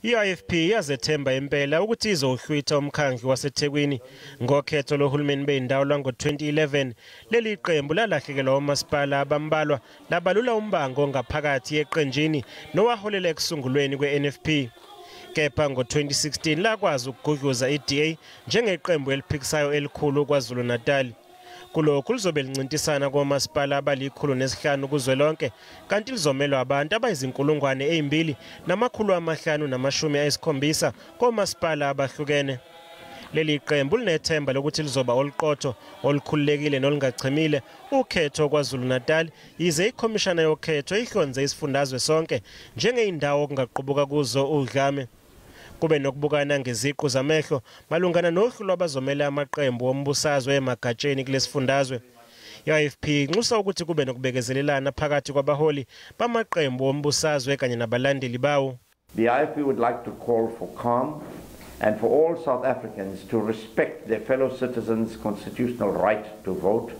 I-IFP yazethemba impela ukuthi izohlwitha umkhandlu waseThekwini ngokhetho lohulumeni bendawo lwango-2011. Leli qembu lalahlekelwa omasipala abambalwa, labalula umbango ngaphakathi eqenjini nowaholela ekusungulweni kwe-NFP. Kepha ngo-2016 lakwazi ukugudluza i-DA njengeqembu eliphikisayo elikhulu KwaZulu-Natal. Kulokhu lizobe lincintisana komasipala abali-105 kuzwelonke, kanti lizomelwa abantu abayizinkulungwane ezimbili namakhulu amahlanu namashumi ayisikhombisa komasipala abahlukene. Leli qembu linethemba lokuthi lizoba oluqotho, olukhululekile nolungachemile ukhetho KwaZulu-Natal, yize ikhomishana yokhetho ihlonze isifundazwe sonke njengeyindawo okungaqubuka kuzo udlame. Kube nokubukana ngeziqu zamehlo malungana nohlu lwabazomela amaqembu ombusazwe emagatsheni kulesifundazwe. I-IFP inxusa ukuthi kube nokubekezelelana phakathi kwabaholi bamaqembu ombusazwe kanye nabalandeli bawo. The IFP would like to call for calm and for all South Africans to respect their fellow citizens' constitutional right to vote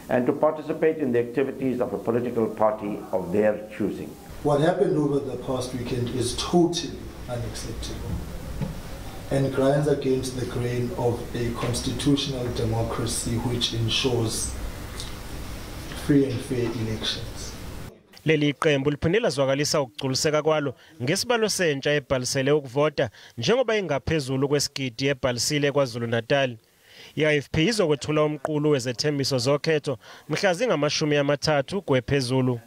and to participate in the activities of a political party of their choosing. What happened over the past weekend is totally unacceptable and grinds against the grain of a constitutional democracy which ensures free and fair elections. Leli qembu liphinde lazwakalisa ukugculiseka kwalo ngesibalo sentsha ebhalisele ukuvota, njengoba ingaphezulu kwesigidi ebhalisile KwaZulu-Natal. I-IFP izokwethula umqulu wezethembiso zokhetho mhla zingamashumi amathathu kwephezulu.